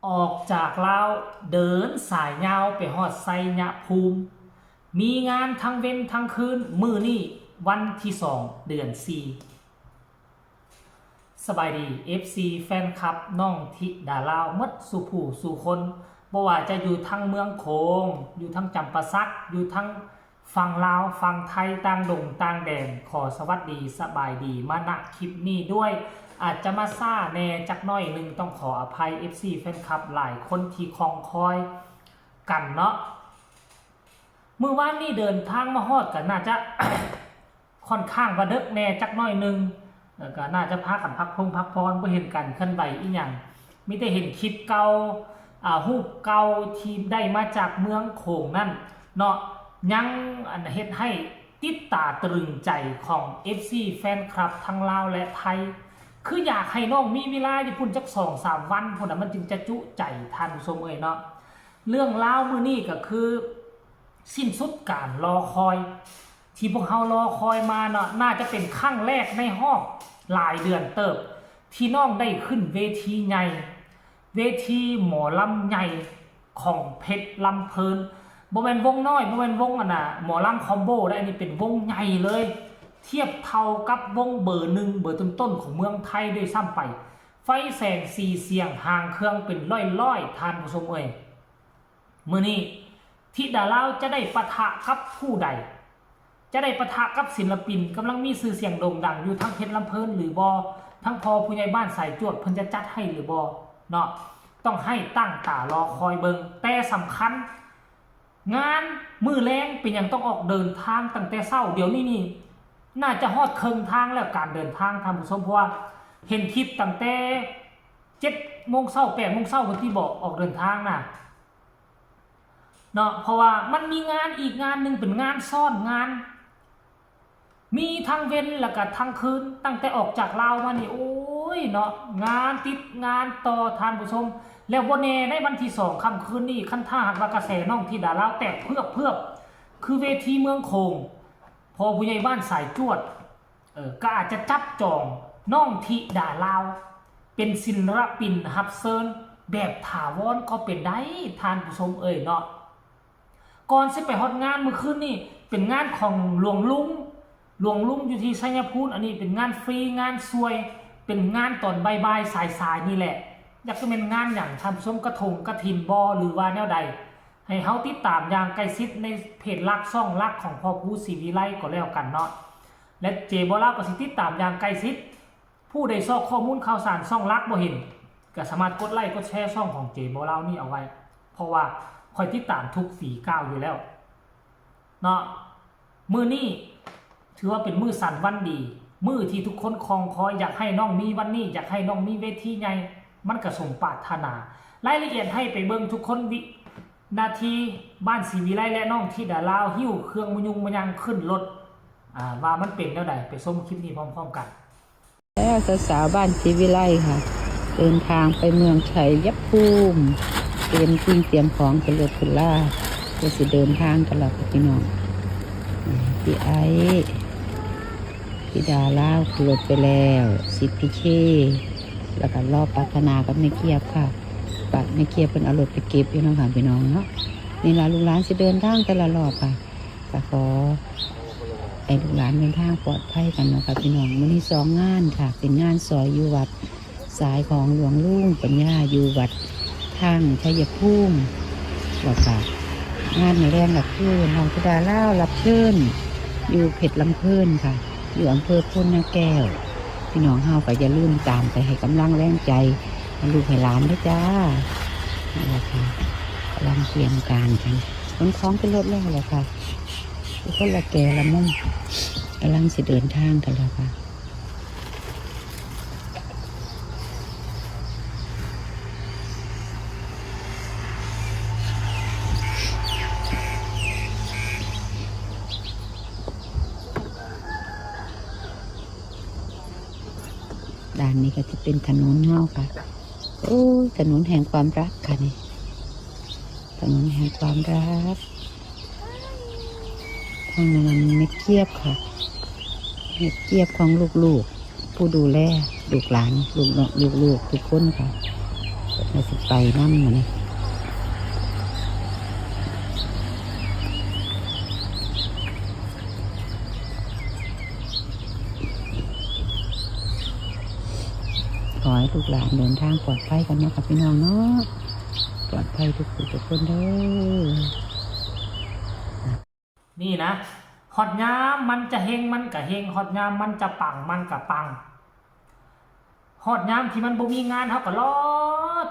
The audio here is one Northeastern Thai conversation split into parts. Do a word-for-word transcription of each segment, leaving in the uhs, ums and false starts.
ออกจากลาวเดินสายยาวไปฮอดไชยภูมิ มีงานทั้งเว็นทั้งคืน มื้อนี้วันที่สอง เดือนสี่ สบายดี เอฟซี แฟนคลับน้องธิดาลาวหมดสู่ผู้สู่คน บ่ว่าจะอยู่ทางเมืองโขง อยู่ทางจำปาสัก อยู่ทางฝั่งลาว ฝั่งไทย ต่างดงต่างแดน ขอสวัสดีสบายดีมาณคลิปนี้ด้วย อาจจะมาช้าแหน่จักหน่อยหนึ่ง ต้องขออภัย เอฟซี แฟนคลับหลายคนที่คอยคอยกันเนาะ มื้อวานนี้เดินทางมาฮอดก็น่าจะ ค่อนข้างว่าเดิกแหน่จักหน่อยหนึ่ง แล้วก็น่าจะพากันพักพงพักผ่อน บ่เห็นการเคลื่อนไหวอีหยัง มีแต่เห็นคลิปเก่า อ่า รูปเก่าที่ได้มาจากเมืองโขงนั่นเนาะ ยังอันเฮ็ดให้ติดตาตรึงใจของ เอฟซี แฟนคลับทั้งลาวและไทย คืออยากให้น้องมีเวลาอยู่พุ้นจักสองสามวันพุ้นน่ะ มันจึงจะจุใจท่านผู้ชมเอ้ยเนาะ เรื่องราวมื้อนี้ก็คือ สิ้นสุดการรอคอย ที่พวกเฮารอคอยมาเนาะ น่าจะเป็นครั้งแรกในฮอดหลายเดือนเติบ ที่น้องได้ขึ้นเวทีใหญ่ เวทีหมอลำใหญ่ของเพชรลำเพลิน บ่แม่นวงน้อย บ่แม่นวงอันน่ะ หมอลำคอมโบได้ อันนี้เป็นวงใหญ่เลย เทียบเท่ากับวงเบอร์หนึ่ง เบอร์ต้นๆของเมืองไทยด้วยซ้ำไป ไฟแสงสีเสียงหางเครื่องเป็นร้อยๆ ท่านผู้ชมเอ้ย มื้อนี้ธิดาลาวจะได้ปะทะกับผู้ใด จะได้ปะทะกับศิลปินกำลังมีชื่อเสียงโด่งดังอยู่ทางเพชรลำเพลินหรือบ่ ทางพ่อผู้ใหญ่บ้านสายจวดเพิ่นจะจัดให้หรือบ่เนาะ ต้องให้ตั้งตารอคอยเบิ่ง แต่สำคัญ งานมื้อแลงเป็นหยังต้องออกเดินทางตั้งแต่เช้า เดี๋ยวนี้นี่ น่าจะฮอดเคิ่งทางแล้วการเดินทางท่านผู้ชม เพราะว่าเห็นคลิปตั้งแต่เจ็ดโมงเช้า แปดโมงเช้า เพิ่นที่บอกออกเดินทางน่ะ เนาะ เพราะว่ามันมีงานอีกงานหนึ่งเป็นงานซ้อนงาน มีทั้งเว็นแล้วก็ทั้งคืน ตั้งแต่ออกจากลาวมานี่ โอ้ยเนาะ งานติดงานต่อท่านผู้ชม แล้วบ่แน่ในวันที่สองค่ำคืนนี้ คันถ้าหากว่ากระแสน้องธิดาลาวแตกเพือกๆ คือเวทีเมืองโขง พ่อผู้ใหญ่บ้านสายจวด เออ ก็อาจจะจับจองน้องธิดาลาว เป็นศิลปินรับเชิญแบบถาวรก็เป็นได้ท่านผู้ชมเอ้ยเนาะ ก่อนสิไปฮอดงานมื้อคืนนี่ เป็นงานของหลวงลุง หลวงลุงอยู่ที่ชัยภูมิ อันนี้เป็นงานฟรีงานซวย เป็นงานตอนบ่ายๆสายๆนี่แหละ อยากจะเป็นงานหยังท่านผู้ชม กระถงกระถินบ่ หรือว่าแนวใด ให้เฮาติดตามอย่างใกล้ชิดในเพจหลักช่องหลักของพ่อภูศรีวิไลก็แล้วกันเนาะ และเจบ่าวลาวก็สิติดตามอย่างใกล้ชิด ผู้ใดซอกข้อมูลข่าวสารช่องหลักบ่เห็น ก็สามารถกดไลค์กดแชร์ช่องของเจบ่าวลาวนี่เอาไว้ เพราะว่าข้อยติดตามทุกฝีก้าวอยู่แล้วเนาะ มื้อนี้ถือว่าเป็นมื้อสันวันดี มื้อที่ทุกคนคอยคอย อยากให้น้องมีวันนี้ อยากให้น้องมีเวทีใหญ่ มันก็สมปรารถนา รายละเอียดให้ไปเบิ่งทุกคน วินาที บ้านศรีวิไลและน้องธิดาลาวหิ้วเครื่องมะยุงมะยังขึ้นรถ อ่า ว่ามันเป็นแนวใด ไปชมคลิปนี้พร้อมๆกัน แล้วสาวๆบ้านศรีวิไลค่ะ เดินทางไปเมืองชัยภูมิ เตรียมสิ่งเตรียมของขึ้นรถขึ้นลา ก็สิเดินทางกันแล้วค่ะพี่น้อง พี่ไอ้ พี่ดาลาวขึ้นรถไปแล้ว สิทธิ์พี่เค แล้วก็รอปรารถนากับแม่เกียบค่ะ ปัดแม่เกียบเพิ่นเอารถไปเก็บอยู่เนาะค่ะพี่น้องเนาะ นี่ล่ะลูกหลานสิเดินทางแต่ละรอบค่ะ ก็ขอให้ลูกหลานเดินทางปลอดภัยกันเนาะค่ะพี่น้อง มื้อนี้สองงานค่ะ เป็นงานซอยอยู่วัดสายของหลวงลุงปัญญาอยู่วัดทางชัยภูมิ แล้วก็งานมื้อแลงก็คือน้องธิดาลาวรับเชิญอยู่เพชรลำเพลินค่ะ อยู่อำเภอโพนนาแก้ว พี่น้องเฮาก็อย่าลืมตามไปให้กำลังแรงใจให้ลูกให้หลานเด้อจ้า นี่ล่ะค่ะ กำลังเตรียมการกัน ขนของขึ้นรถแล้วล่ะค่ะ ทุกคนละแก่ละมุม กำลังสิเดินทางกันแล้วค่ะ ด้านนี้ก็จะเป็นถนนเฮาค่ะ โอ้ย ถนนแห่งความรักค่ะนี่ ถนนแห่งความรัก ทางนั้นแม่เกียบค่ะ แม่เกียบของลูกๆ ผู้ดูแลลูกหลาน ลูกน้อง ลูกๆ ทุกคนค่ะ ถ ก็สิไปนำมื้อนี้ ขอให้ลูกหลานเดินทางปลอดภัยกันเนาะค่ะพี่น้องเนาะ ปลอดภัยทุกผู้ทุกคนเด้อ นี่นะ ฮอดยามมันจะเฮงมันก็เฮง ฮอดยามมันจะปังมันก็ปัง ฮอดยามที่มันบ่มีงาน เฮาก็รอ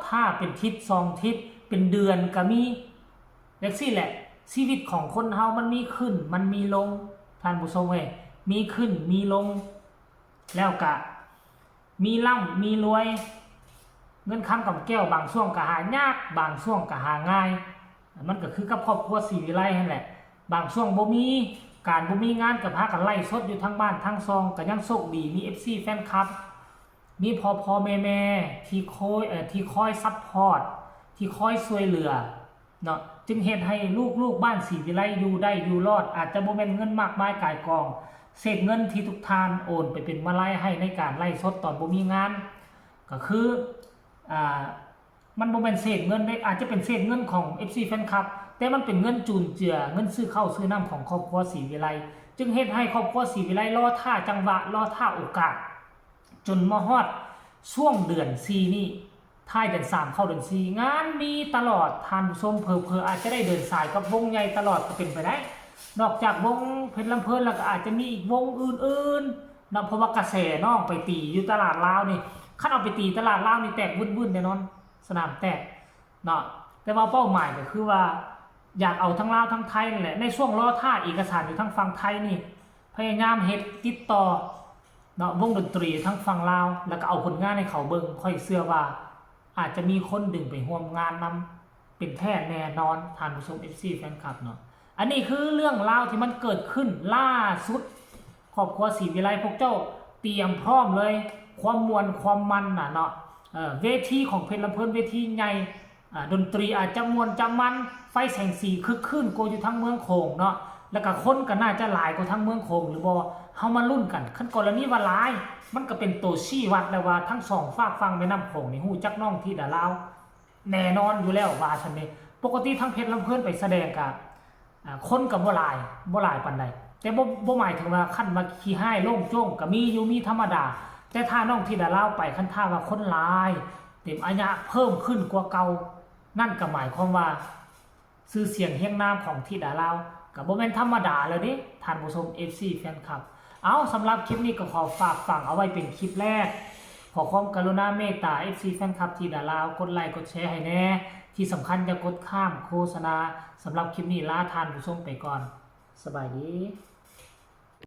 ท่าเป็นทิศสองทิศ เป็นเดือนก็มี จั่งซี้แหละ ชีวิตของคนเฮามันมีขึ้น มันมีลง ท่านผู้ชมเอ้ย มีขึ้น มีลง แล้วก็มีร่ำมีรวย เงินคำกำแก้ว บางช่วงก็หายาก บางช่วงก็หาง่าย มันก็คือกับครอบครัวศรีวิไลนั่นแหละ บางช่วงบ่มี การบ่มีงานก็พากันไลฟ์สดอยู่ทั้งบ้านทั้งซอง ก็ยังโชคดี มี เอฟซี แฟนคลับ มีพ่อพ่อแม่แม่ที่คอย เอ่อ ที่คอยซัพพอร์ต ที่คอยช่วยเหลือ เนาะ จึงเฮ็ดให้ลูกๆบ้านศรีวิไลอยู่ได้อยู่รอด อาจจะบ่แม่นเงินมากมายกายกอง เศษเงินที่ทุกท่านโอนไปเป็นมาลัยให้ในการไลฟ์สดตอนบ่มีงาน ก็คือ อ่า มันบ่แม่นเศษเงินเด้ อาจจะเป็นเศษเงินของ เอฟซี แฟนคลับ แต่มันเป็นเงินจุนเจือ เงินซื้อข้าวซื้อน้ำของครอบครัวศรีวิไล จึงเฮ็ดให้ครอบครัวศรีวิไลรอท่าจังหวะ รอท่าโอกาส จนมาฮอดช่วงเดือนสี่นี่ ท้ายเดือนสามเข้าเดือนสี่ งานมีตลอด ท่านผู้ชม เผลอๆอาจจะได้เดินสายกับวงใหญ่ตลอดก็เป็นไปได้ นอกจากวงเพชรลำเพลินแล้วก็อาจจะมีอีกวงอื่นๆเนาะ เพราะว่ากระแสน้องไปตีอยู่ตลาดลาวนี่ คันเอาไปตีตลาดลาวนี่แตกวื่นๆแน่นอน สนามแตกเนาะ แต่ว่าเป้าหมายก็คือว่า อยากเอาทั้งลาวทั้งไทยนั่นแหละ ในช่วงรอท่าเอกสารอยู่ทางฝั่งไทยนี่ พยายามเฮ็ดติดต่อเนาะ วงดนตรีทางฝั่งลาว แล้วก็เอาผลงานให้เขาเบิ่ง ข้อยเชื่อว่า อาจจะมีคนดึงไปร่วมงานนำ เป็นแท้แน่นอน ท่านผู้ชม เอฟซี แฟนคลับเนาะ อันนี้คือเรื่องราวที่มันเกิดขึ้นล่าสุด ครอบครัวศรีวิไล พวกเจ้าเตรียมพร้อมเลย ความม่วนความมันน่ะเนาะ เออ เวทีของเพชรลำเพลิน เวทีใหญ่ อ่า ดนตรีอาจจะม่วนจะมัน ไฟแสงสีครึกครื้นกว่าอยู่ทั้งเมืองโขงเนาะ แล้วก็คนก็น่าจะหลายกว่าทั้งเมืองโขงหรือบ่ เฮามาลุ้นกัน คันกรณีว่าหลาย มันก็เป็นตัวชี้วัดแล้วว่าทั้งสองฟากฝั่งแม่น้ำโขงนี่ฮู้จักน้องธิดาลาว แน่นอนอยู่แล้วว่าซั่นเด้ ปกติทั้งเพชรลำเพลินไปแสดงกะ อ่า คนก็บ่หลาย บ่หลายปานใด แต่บ่ บ่หมายถึงว่าคันว่าขี้ฮ้ายโล่งโจ้งก็มีอยู่ มีธรรมดา แต่ถ้าน้องธิดาลาวไป คันถ้าว่าคนหลาย เต็มอะยะเพิ่มขึ้นกว่าเก่า นั่นก็หมายความว่า ชื่อเสียงเฮียงนามของธิดาลาวก็บ่แม่นธรรมดาแล้วเด้ ท่านผู้ชม เอฟซี แฟนคลับ เอา สำหรับคลิปนี้ก็ขอฝากฝังเอาไว้เป็นคลิปแรก ขอความกรุณาเมตตา เอฟซี แฟนคลับธิดาลาว กดไลค์กดแชร์ให้แน่ ที่สำคัญอย่ากดข้ามโฆษณา สำหรับคลิปนี้ลาท่านผู้ชมไปก่อน สบายดี